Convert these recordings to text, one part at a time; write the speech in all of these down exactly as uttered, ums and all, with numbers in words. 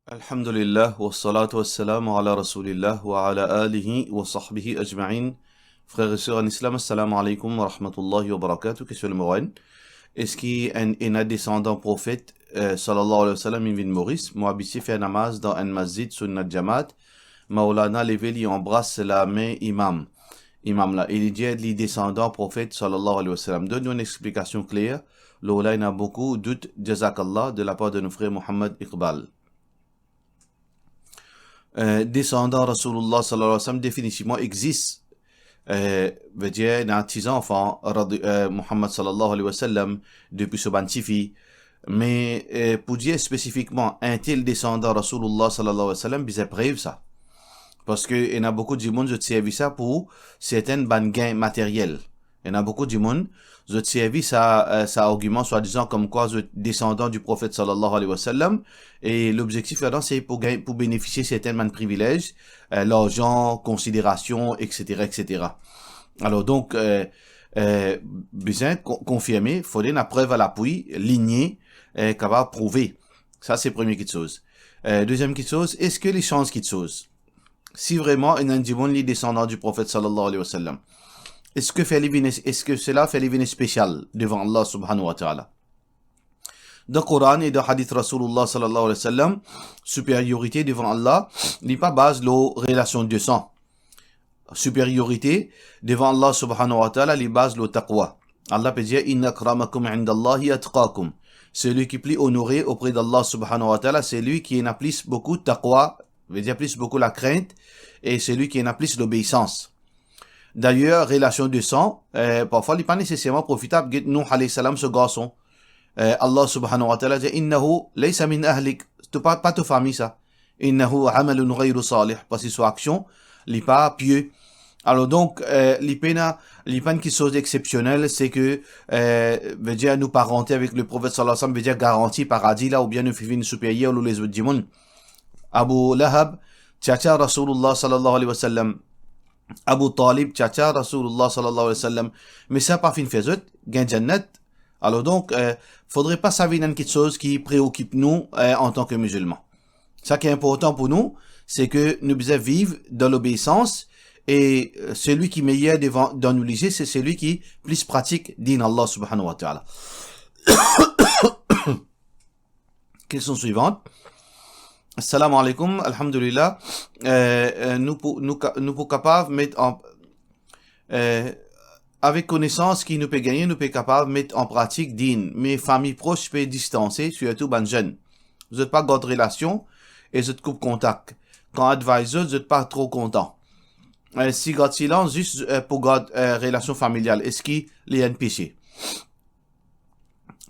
Alhamdulillah, wassalatu wassalamu ala Rasoulillah, wa ala alihi wa sahbihi ajma'in. Frer e ser an Islam, assalamu alaykum wa rahmatullahi wa barakatuh. Kestion nimero enn. Eski enn, ena desandan Profet, eh, sallallahu alayhi wa sallam, inn vinn Moris? Mo abitie fer namaz dan enn masjid Sunnat Jamaat. Maulana leve, li anbras lame imam, imam la, e li dir li desandan Profet, sallallahu alayhi wa sallam. Donn nou enn explikasion kler, lor la ena boukou dout, jazakallah, de lapar de nou frer Mohammad Iqbal. Eh, desandan Rasoulillah, sallallahu alayhi wa sallam, definitivman exis. Eh, vedir, ena ti zanfan, radi-, eh, Muhammad, sallallahu alayhi wa sallam, depi so bann tifi. Me, eh, pou dir spesifikman entel desandan Rasoulillah, sallallahu alayhi wa sallam, bizin prev sa. Parski ena boukou dimoun, zot servi sa pou sertin bann gin materyel. Ena boukou dimoun, zot servi sa, eh, sa argiman, swadizan komkwa zot desandan di Profet, sallallahu alayhi wa sallam, e lobzektif ladan, se pou gagn, pou benefisie sertin bann privilez, eh, larzan, konsiderasion, et cetera, et cetera. Alor, donk, eh, eh, bizin kon-, konfirme, fode ena prev alapwi, linie, eh, kapav prouve. Sa, se premie kitsoz. Eh, deziem kitsoz, eski li sanz kitsoz? Si vreman ena enn dimoun li desandan di Profet, sallallahu alayhi wa sallam, eski fer li vinn, eski sela fer li vinn spesial devan Allah, subhanahu wa ta'ala? Dan Koran e dan hadith Rasoulillah, sallallahu alayhi wa sallam, superiorite devan Allah, li pa baz lor relasion de san. Superiorite devan Allah, subhanahu wa ta'ala, li baz lor taqwa. Allah pe dir, "Inna akramakum indallahi atqakum." Selwi ki pli onore opre d'Allah, subhanahu wa ta'ala, selwi ki ena plis boukou taqwa, vedir plis boukou lakrint, e selwi ki ena plis lobeisans. Dayer, relasion de san, eh, parfwa li pa neseserman profitab. Get Nouh alayhi salam so garson. Eh, Allah, subhanahu wa ta'ala, dir, "Innahu laysa min ahlik." To pa, pa to fami sa. "Innahu amalun ghayru salih." Parski so aksion, li pa pie. Alor, donk, eh, li pena, li pa enn kitsoz exsepsionel, se ke, eh, vedir nou parante avek le Profet, sallallahu alayhi wa sallam, vedir garanti paradi la, oubien nou finn vinn superier lor lezot dimoun. Abu Lahab, tiatia Rasoulillah, sallallahu alayhi wa sallam. Abu Talib, tiatia Rasoulillah, sallallahu alayhi wa sallam. Me sa pa finn fer zot gagn Jannat. Alor, donk, eh, fodre pa sa vinn enn kitsoz ki preokip nou, eh, antan ke mizilman. Sa ki inportan pou nou, se ke nou bizin viv dan lobeisans, e, eh, selwi ki meyer devan, dan nou lizie, se selwi ki plis pratik din Allah, subhanahu wa ta'ala. Kestion swivan. Assalamu alaykum, alhamdulillah. Eh, eh, nou pou, nou ka-, nou pou kapav met an, eh, avek konesans ki nou pe gagne, nou pe kapav met an pratik din, me fami pros pe distanse, sirtou bann zenn. Zot pa gard relasion e zot koup kontak. Kan advise zot, zot pa tro kontan. Eh, si gard silans zis, eh, pou gard, eh, relasion familial, eski li enn pese?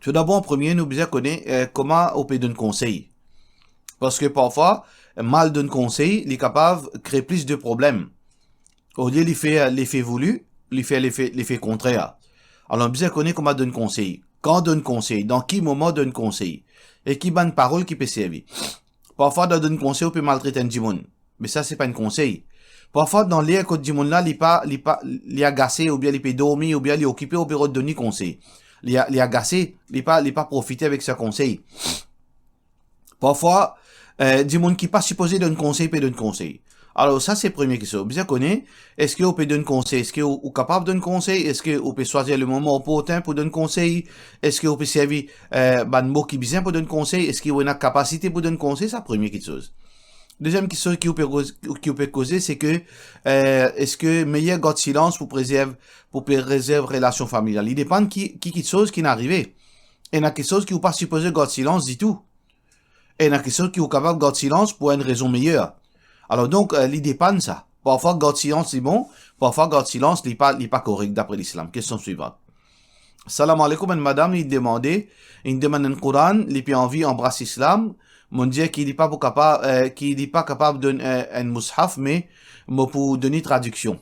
Toudabor, an premie, nou bizin kone, eh, kouma ou pe donn konsey. Parski parfwa, mal donn konsey, li kapav kre plis de problem. Olie li fer lefe voulu, li fer lefe, lefe kontrer. Alor, bizin kone kouma donn konsey. Kan donn konsey, dan ki moman donn konsey, e ki bann parol ki pe servi. Parfwa, dan donn konsey, ou pe maltret enn dimoun. Me sa, se pa enn konsey. Parfwa, dan ler kot dimoun la, li pa, li pa, li agase, oubien li pe dormi, oubien li okipe, ou pe rod donn li konsey. Li a-, li agase, li pa, li pa profite avek sa konsey. Parfwa, eh, dimoun ki pa sipoze donn konsey, pe donn konsey. Alor, sa se premie kestion. Bizin kone, eski ou pe donn konsey? Eski ou, ou kapav donn konsey? Eski ou pe swazir le moman oportin pou donn konsey? Eski ou pe servi, eh, bann mo ki bizin pou donn konsey? Eski ou ena kapasite pou donn konsey? Sa premie kitsoz. Deziem kitsoz ki ou pe koz-, ki ou pe koze, se ke, eh, eski meyer gard silans pou prezerv, pou prezerv relasion familial? Li depann ki, ki kitsoz ki'nn arive. Ena kitsoz ki ou pa sipoze gard silans ditou. Ena kitsoz ki ou kapav gard silans pou enn rezon meyer. Alor donk, eh, li depann sa. Parfwa gard silans li bon, parfwa gard silans li pa, li pa korek dapre Lislam. Kestion swivan. Salam aleikoum, enn madam li demande, li demann enn Koran, li pe anvi anbras Lislam, mo dir ki li pa pou kapa-, eh, ki li pa kapav donn, eh, enn mushaf, me mo pou donn li tradiksion.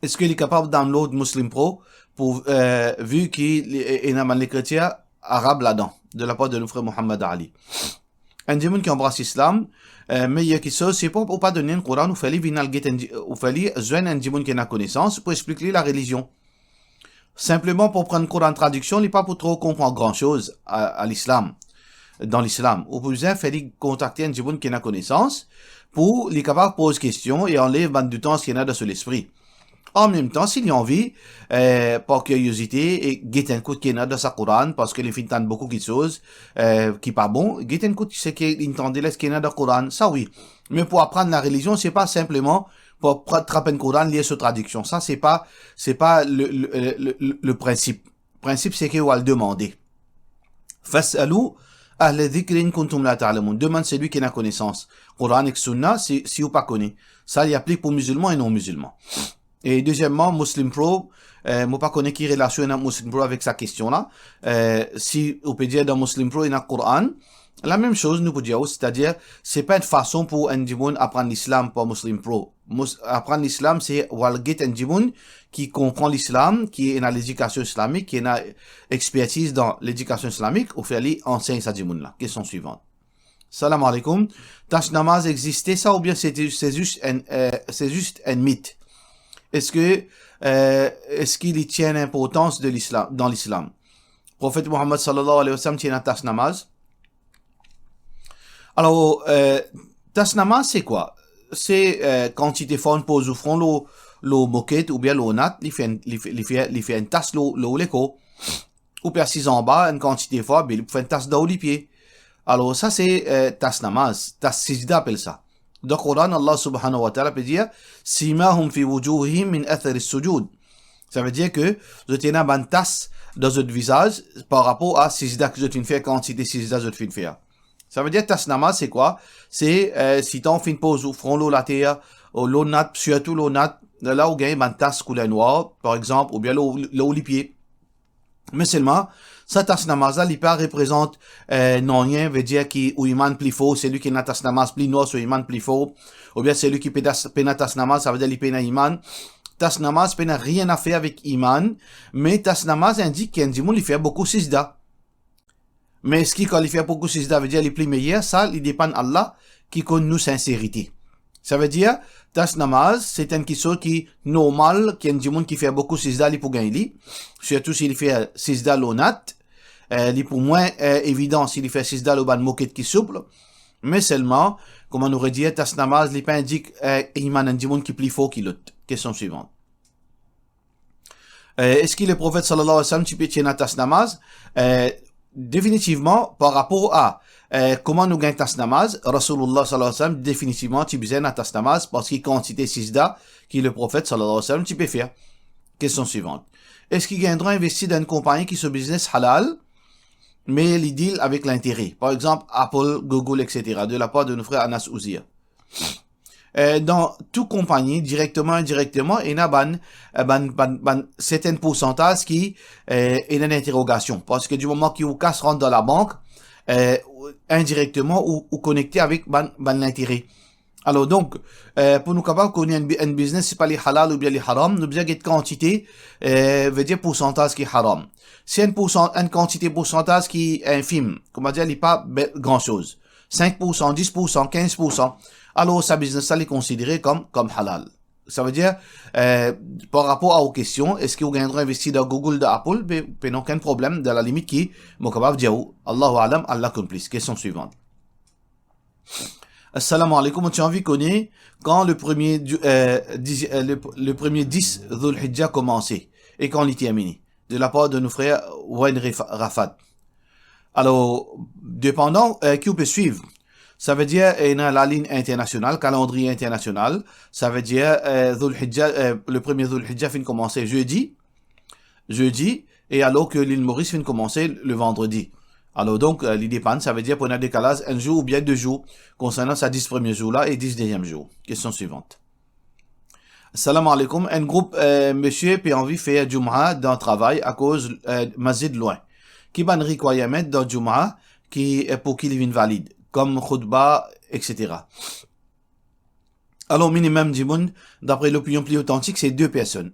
Eski li kapav download Muslim Pro pou, eh, vi ki li, eh, ena bann lekritir arab ladan, de lapar de nou frer Mohammad Ali? Enn dimoun ki anbras Lislam, eh, meyer kitsoz, se pa ou pa donn li enn Koran, ou fer li vinn al get enn di-, ou fer li zwenn enn dimoun ki ena konesans pou explik li larelizion. Sinpleman pou pran Koran tradiksion, li pa pou tro konpran gran soz a, a Lislam. dan Lislam. Ou pou bizin fer li kontakte enn dimoun ki ena konesans pou li kapav poz kestion e anlev bann doutans ki ena dan so lespri. An mem tan, si li anvi, eh, par kiryozite, e get enn kout ki ena dan sa Koran, parski li finn tann boukou kiksoz, eh, ki pa bon, get enn kout seki li tande la, seki ena dan Koran, sa wi. Me pou aprann larelizion, se pa sinpleman pou pra-, trap enn Koran, lir so tradiksion. Sa, se pa, se pa le, le, le, le, le prinsip. Prinsip, seki ou al demande. Fas'alu ahla dhikri in kuntum la ta'lamun. Demann selwi ki ena konesans. Koran ek Sunna, si, si ou pa kone. Sa, li aplik pou mizilman e non mizilman. E dezieman, Muslim Pro, eh, mo pa kone ki relasion ena Muslim Pro avek sa kestion la. Eh, si ou pe dir dan Muslim Pro, ena Koran, lamem soz nou pou dir ou, setadir, se pa enn fason pou enn dimoun aprann Lislam par Muslim Pro. Mus-, aprann Lislam, se ou al get enn dimoun ki konpran Lislam, ki ena ledikasion islamik, ki ena expertiz dan ledikasion islamik, ou fer li ansegn sa dimoun la. Kestion swivan. Salam aleykoum. Tas namaz existe sa oubien se, se zis enn, eh, se zis enn mit? Eski, eh, eski li ti ena enn inportans de Lislam, dan Lislam? Profet Muhammad sallallahu alayhi wa sallam ti ena tas namaz. Alor, eh, tas namaz se kwa? Se, eh, kantite fwa ou'nn poz ou fron lor, lor moket oubien lor nat, li fer enn, li fer, li fer, li fer enn tas lor, lor lekor. Ou pe asiz anba, enn kantite fwa, be li pou fer enn tas dan ou lipie. Alor sa se, eh, tas namaz, tas sizda apel sa. Dan Koran, Allah subhanahu wa ta'ala pe dir, "Simahum fi wujuhihim min athari sujud." Savedir ke zot ena bann tas dan zot vizaz par rapor a sizda ki zot finn fer, kantite sizda zot finn fer. Savedir tas namaz se kwa? Se, eh, sitan ou finn poz ou fron lor later, ou lor nat, sirtou lor nat, la ou gagn bann tas kouler nwar, par exanp, oubien lor, lor lipie. Me selman, sa tas namaz la, li pa reprezant, eh, nanye, vedir ki ou iman pli for, selwi ki ena tas namaz pli nwar, so iman pli for, oubien selwi ki pena, pena tas namaz, savedir li pena iman. Tas namaz pena rien a fer avek iman, me tas namaz indik ki enn dimoun li fer boukou sizda. Me eski kan li fer boukou sizda, vedir li pli meyer? Sa, li depann Allah ki konn nou sinserite. Savedir, tas namaz, se enn kiksoz ki normal, ki enn dimoun ki fer boukou sizda, li pou gagn li. Sirtou si li fer sizda lor nat, eh, li pou mwin, eh, evidan si li fer sizda lor bann moket ki soupl. Me selman, kouma nou redir, tas namaz, li pa indik, eh, iman enn dimoun ki pli for ki lot. Kestion swivan. Eh, eski Leprofet sallallahu alayhi wa sallam ti pe, ti ena tas namaz? Eh, definitivman, par rapor a, eh, kouma nou gagn tas namaz, Rasoulillah sallallahu alayhi wa sallam definitivman ti bizin ena tas namaz, parski kantite sizda ki Leprofet sallallahu alayhi wa sallam ti pe fer. Kestion swivan. Eski gagn drwa investi dan enn konpagni ki so biznes halal, me li deal avek lintere? Par exanp, Apple, Google, et cetera, de lapar de nou frer Anas Ouzir. Eh, dan tou konpagni, direkteman, indirekteman, ena bann, eh, bann, bann, bann sertenn poursantaz ki, eh, ena enn interogasion. Parski di moman ki ou kas rant dan labank, eh, indirekteman, ou, ou konekte avek bann, bann lintere. Alor, donk, eh, pou nou kapav kone enn bi-, enn biznes, si pa li halal oubien li haram, nou bizin get kantite, eh, vedir poursantaz ki haram. Si enn poursan-, enn kantite poursantaz ki infim, koumadir, li pa be-, gran soz, sink poursan, dis poursan, kinz poursan, alor sa biznes la, li konsidere kom, kom halal. Savedir, eh, par rapor a ou kestion, eski ou gagn drwa investi dan Google, dan Apple? Pe, pena okenn problem, dan lalimit ki mo kapav dir ou. Allahu a'lam, Allah konn plis. Kestion swivan. Assalamu alaikum, mo ti anvi kone kan le premie di-, eh, dizi-, eh, le, le premie dis Dhul Hijja koumanse e kan li termine, de lapar de nou frer Wayne Refa-, Rafat. Alor, depandan, eh, ki ou pe swiv. Savedir, eh, ena lalinn internasional, kalandriye internasional. Savedir, eh, Dhul Hijja, eh, le premie Dhul Hijja finn koumanse zedi. Zedi, e alor ke Lil Moris finn koumanse le vandredi. Alor donk, eh, li depann, savedir pou ena dekalaz enn zour oubien de zour, konsernan sa dis premie zour la e dis deziem zour. Kestion swivan. Salam alaikum. Enn group, eh, misie pe anvi fer Djouma dan travay akoz, eh, masjid lwin. Ki bann requirement dan Djouma ki, eh, pou ki li vinn valid, kom khoutba, et cetera? Alor, minimem dimoun, dapre lopinion pli otantik, se de personn.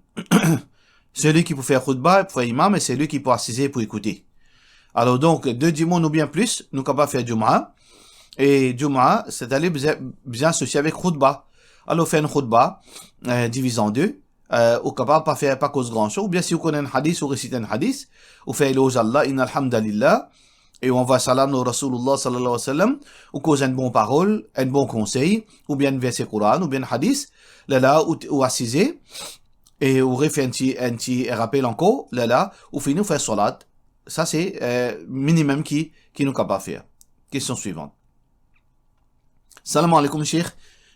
Seli ki pou fer khoutba, pou fer imam, e seli ki pou asize pou ekoute. Alor donk, de dimoun oubien plis, nou kapav fer Djouma. E Djouma, setadir bizin, bizin asosie avek khoutba. Alor, fer enn khoutba, eh, diviz an de. Eh, ou kapav pa fer, pa koz gran soz, oubien si ou konn enn hadis, ou resit enn hadis, ou fer eloz Allah, innal hamdalillah, e ou anvway salam lor Rasoulillah sallallahu alayhi wa sallam, ou koz enn bon parol, enn bon konsey, oubien enn verse Koran, oubien hadis, lerla ou, ou asize, e ou refer enn ti, enn ti rapel ankor, lerla ou fini, ou fer salat. Sa se, eh, minimem ki, ki nou kapav fer. Kestion swivan. Salam aleykoum, Sheikh.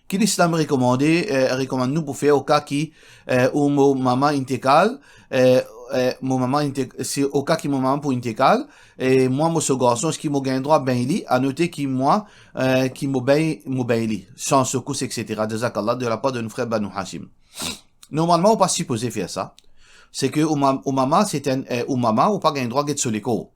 Ki Lislam rekomande, eh, rekomann nou pou fer o ka ki, eh, ou mo mama intekal, eh, eh, mo mama inte-, si o ka ki mo mama pou intekal, e mwa mo so garson, eski mo gagn drwa bengn li, anote ki mwa, eh, ki mo bengn, mo bengn li, san sekous, et cetera. Jazakallah, de la part de nou frer Banu Hashim. Normalman, ou pa sipoze fer sa. Se ke ou ma-, ou mama, se enn, eh, ou mama, ou pa gagn drwa get so lekor.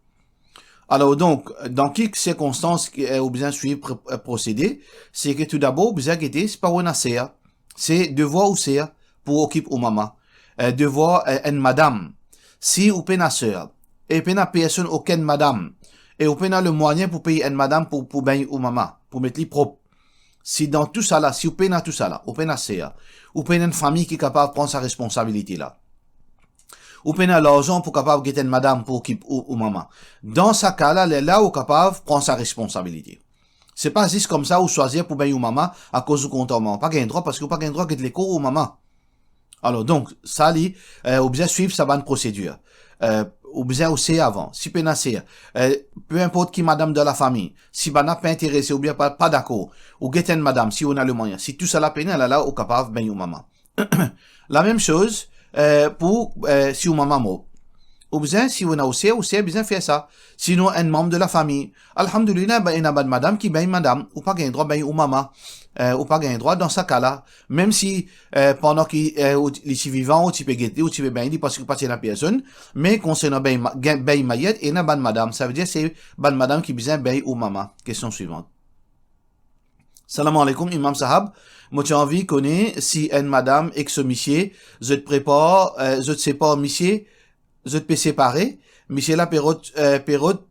Alor donk, dan ki sirkonstans ki, eh, ou bizin swiv pr-, eh, prosede, se ke toudabor, ou bizin gete, si pa ou ena ser, se devwar ou ser pou okip ou mama. Eh, devwar, eh, enn madam. Si ou pena ser, e pena personn, okenn madam, e ou pena lemwayin pou pey enn madam pou, pou bengn ou mama, pou met li prop. Si dan tousala, si ou pena tousala, ou pena ser, ou pena enn fami ki kapav pran sa responsabilite la, ou pena larzan pou kapav get enn madam pou okip ou, ou mama, dan sa ka la, lerla ou kapav pran sa responsabilite. Se pa zis koumsa ou swazir pou bengn ou mama akoz ou kontan ou mama. Pa gagn drwa, parski ou pa gagn drwa get lekor ou mama. Alor donk, sa li, eh, ou bizin swiv sa bann prosedir. Eh, ou bizin ou ser avan, si pena ser. Eh, pe inport ki madam dan lafami, si bann la pa interese oubien pa, pa dakor, ou get enn madam, si ou ena lemwayin. Si tousala pena, lerla ou kapav bengn ou mama. Lamem soz, eh, pou, eh, si ou mama mor. Ou bizin, si ou ena ou ser, ou ser bizin fer sa. Sinon, enn manm de lafami. Alhamdulillah, ba, ena bann madam ki bengn madam, ou pa gagn drwa bengn ou mama, eh, ou pa gagn drwa dan sa ka la. Mem si, eh, pandan ki, eh, ou, li ti vivan, ou ti pe gete, ou ti pe bengn li, parski pa ti ena personn, me konsernan bengn ma-, gen-, bengn mayet, ena bann madam, savedir se bann madam ki bizin bengn ou mama. Kestion swivan. Salam aleykoum, Imam Sahab. Mo ti anvi kone si enn madam ek so misie, zot prepar, eh, zot separ misie, zot pe separe, misie la pe rod, eh, pe rod,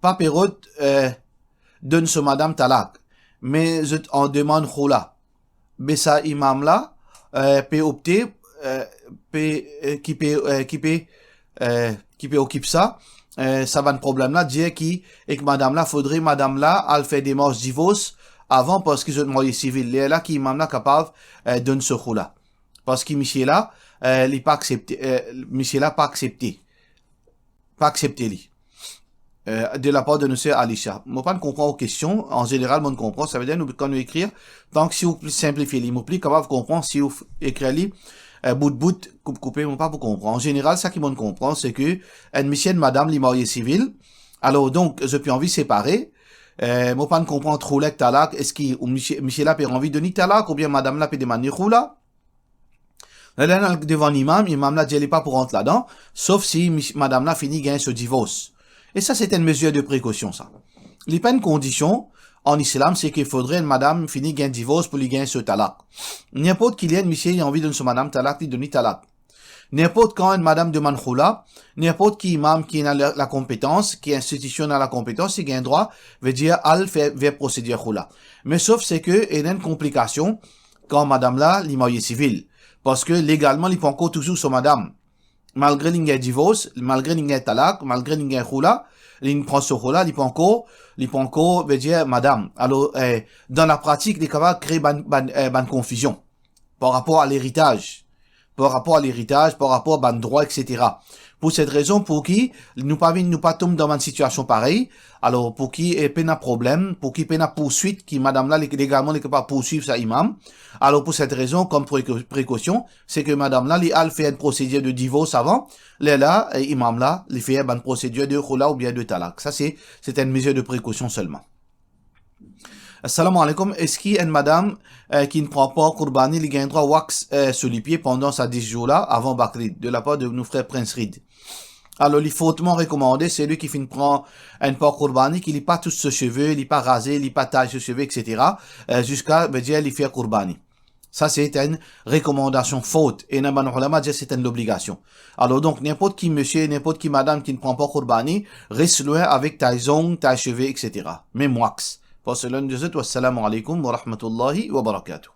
pa pe rod, eh, donn so madam talak, me zot an demann khoula. Be sa imam la, eh, pe opte, eh, pe, eh, ki pe, eh, ki pe, eh, ki pe okip sa, eh, sa bann problem la, dir ki ek madam la, fodre madam la al fer demars divors avan, parski zot marye sivil. Lerla ki imam la kapav, eh, donn so khoula. Parski misie la, eh, li pa aksepte, eh, misie la pa aksepte. Pa aksepte li. Eh, de la part de nou ser Alisha. Mo pa konpran ou kestion, an zeneral, mo konpran, savedir nou, kan nou ekrir, tank si ou pli sinplifie li, mo pli kapav konpran si ou f-, ekrir li, eh, bout bout, koup koupe, mo pa pou konpran. An zeneral, sa ki mo konpran, se ke enn misie, enn madam, li marye sivil. Alor donk, zot pe anvi separe. Eh, mo pa konpran tro lek talak, eski ou misie, misie la pe anvi donn li talak, oubien madam la pe demann li khoula? Lerla li al devan imam, imam la dir li pa pou rant ladan, sof si mis-, madam la fini gagn so divors. E sa, se enn mezir de prekosion, sa. Li pa enn kondision an islam, se ke fodre enn madam fini gagn divors pou li gagn so talak. Ninport ki ler enn misie li anvi donn so madam talak, li donn li talak. Ninport kan enn madam demann khoula, ninport ki imam ki ena la, lakonpetans, ki institision ena lakonpetans, li gagn drwa, vedir al fer, ver prosedir khoula. Me sof se ke ena enn konplikasion, kan madam la, li marye sivil. Parski legalman, li pa ankor touzour so madam. Malgre li gagn divors, malgre li gagn talak, malgre li gagn khoula, li pran so khoula, li pa ankor, li pa ankor, vedir, madam. Alor, eh, dan lapratik, li kapav kre bann, bann, eh, bann konfizion par rapor a leritaz. Par rapor a leritaz, par rapor a bann drwa, et cetera. Pou set rezon, pou ki nou pa vinn, nou pa tom dan bann sitiasion parey, alor pou ki, eh, pena problem, pou ki pena pourswit, ki madam la, li, legalman, li kapav pourswiv sa imam. Alor pou set rezon, kom preko-, prekosion, se ke madam la, li al fer enn prosedir de divors avan, lerla, eh, imam la, li fer bann prosedir de khoula oubien de talak. Sa se, se enn mezir de prekosion selman. Assalamu alaikum, eski enn madam, eh, ki pran par kourbani, li gagn drwa wax, eh, so lipie pandan sa dis zour la, avan Bakrid, de la par de nou frer Prince Reed? Alor, li fortman rekomande, selwi ki finn pran enn par kourbani, ki li pa tous so seve, li pa raze, li pa tay so seve, et cetera, eh, ziska, vedir, li fer kourbani. Sa se enn rekomandasion fort, e ena bann oulama dir se enn lobligasion. Alor donk, ninport ki misie, ninport ki madam ki pran par kourbani, res lwin avek tay zong, tay seve, et cetera. Mem wax. Pran swin de zot, wassalamu alaikum wa rahmatullahi wa barakatuh.